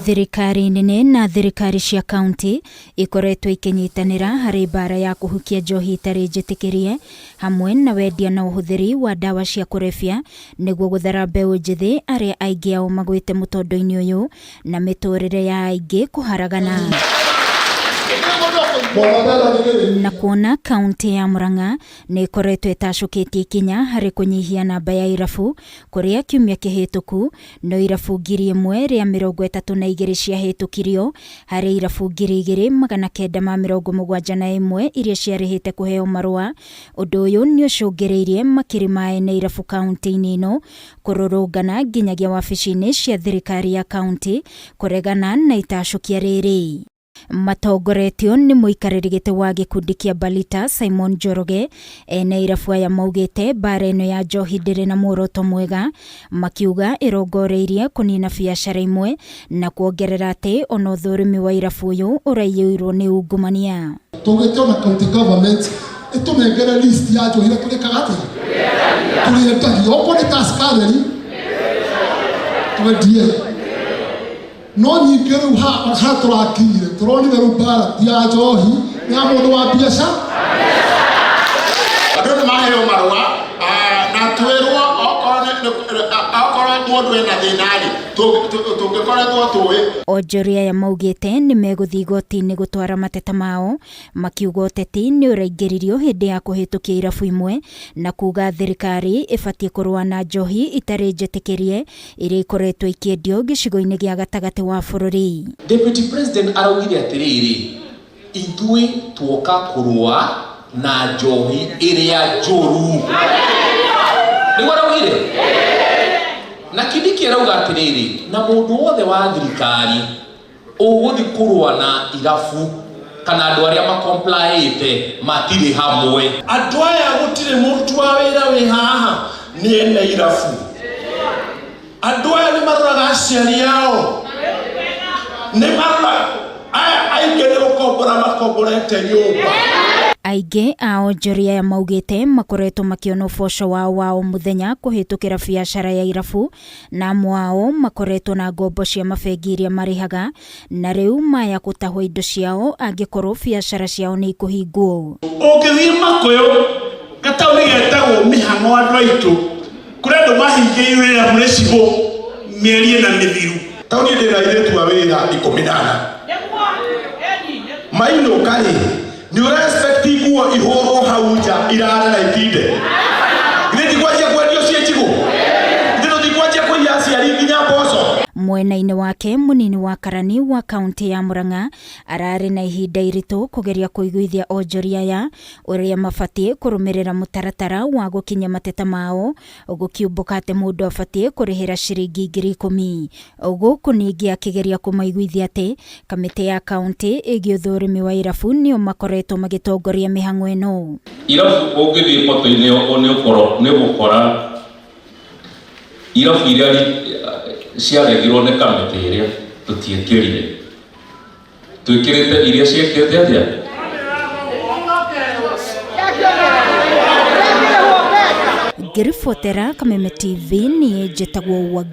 Thirikari nene na thirikari cia kaunti ikoretwo ikinyitanĩra harĩ mbara ya kũhukia njohi itarĩ njĩtĩkĩrie hamwe na wendia na ũhũthĩri wa ndawa cia kũrebia nĩguo gũthara mbeũ njĩthĩ arĩa aingĩ ao magwĩte mũtondo-inĩ ũyũ na mĩtũrĩre ya aingĩ kũharagana. Na kuona kaunti ya Murang'a nĩ ĩkoretwo ĩtacũkĩtie ikinya harĩ kũnyihia namba ya irabu kũrĩa kiumia kĩhĩtũku no irabu 1,032 ciahĩtũkirio harĩ irabu 2,971 iria ciarĩhĩte kũheo marũa. Ũndũ ũyũ nĩ ũcũngĩrĩirie makiri ma ene irabu kaunti-inĩ ĩno kũrũrũngana nginyagia wabici-inĩ cia thirikari ya kaunti kũregana na itacũkia rĩrĩ. Matongoretio nĩ mũikarĩri gĩtĩ wa gĩkundi kĩa Balita Simon Njoroge, ene irabu aya maugĩte mbara ĩno ya njohi ndĩrĩ na muoroto mwega, makiuga ĩrongoreirie kũnina biacara imwe na kuongerera atĩ ona ũthũrimi wa irabu ũyũ ũraiyũirwo nĩ ungumania. Tũgĩte ona county government ĩtũnengere list ya njohi ĩrĩa tũrĩkaga atĩa tũrĩendagia, okorwo nĩ Tusker twendie. No nyingĩ rĩu ha tũrakinyire tũronire rĩu mbara ti ya njohi, nĩ ya mũndũ wa biacara. Andũ nĩ maheo marũa na twĩrwo okorwo mũndũ ena thĩna-rĩ, tũngĩkoretwo tũĩ. Onjoria aya maugĩte nĩ megũthiĩ igoti-inĩ gũtwara mateta mao, makiuga ũteti nĩ ũraingĩririo hĩndĩ ya kũhĩtũkia irabu imwe na kuga thirikari ĩbatiĩ kũrũa na njohi itarĩ njĩtĩkĩrie iria ikoretwo ikĩendio gĩcigo-inĩ gĩa gatagatĩ wa bũrũri. Deputy President araugire atĩrĩrĩ, ithuĩ tuoka kũrũa na njohi ĩrĩa njũru. Nĩguo araugire? Na Kindiki arauga atĩrĩrĩ, na mũndũ wothe wa thirikari ũgũthiĩ kũrũa na irabu kana andũ arĩa makomplaĩte matirĩ hamwe. Andũ aya gũtirĩ mũruti wa wĩra wĩ haha nĩ ene irabu. Andũ aya nĩ maroraga aciari ao, nĩ maroraga aya aingĩ nĩ gũkombora makomborete nyũmba. Aingĩ a onjoria aya maugĩte makoretwo makĩona ũboco wao wa o mũthenya kũhĩtũkĩra biacara ya irabu, na amwe ao makoretwo na ngombo cia mabengi iria marĩhaga na rĩu maya gũtahwo indo ciao angĩkorwo biacara ciao nĩ ikũhingwo. Ũngĩthiĩ Makũyũ gataũni getagwo Mĩhang'o, andũ aitũ kũrĩ andũ mahingĩirwo irabu rĩcigũ mĩeri ĩna mĩthiru. Taũni ndĩ na airĩtu a wĩra 14 mainũka rĩ, nĩ ũra expect nguo ihũrwo hau nja irare na itinde? Githĩ ti kwanjia kwendio ciĩ njigũ? Githĩ tũtikwanjia kũiya aciari nginya mboco? Mwena-inĩ wake mũnini wa karani wa kaunti ya Murang'a ararĩ na ihinda iritũ kũgeria kũiguithia onjoria aya ũrĩa mabatiĩ kũrũmĩrĩra mũtaratara wa gũkinyia mateta mao, gũkiumbũka atĩ mũndũ abatiĩ kũrĩhĩra ciringi 10,000. Gũkũ ningĩ akĩgeria kũmaiguithia atĩ kamĩtĩ ya kaunti ĩgiĩ ũthũrimi wa irabu nĩo makoretwo magĩtongoria mĩhang'o ĩno. Irabu ũngĩthiĩ poto-inĩ nĩ ũgũkora irabu iria ciaregirwo nĩ kamĩtĩ ĩrĩa tũtiĩkĩrire, twĩkĩrĩte iria ciĩkĩte atĩa. Ngĩribotera Kameme TV, niĩ njĩtagwo Wangũ.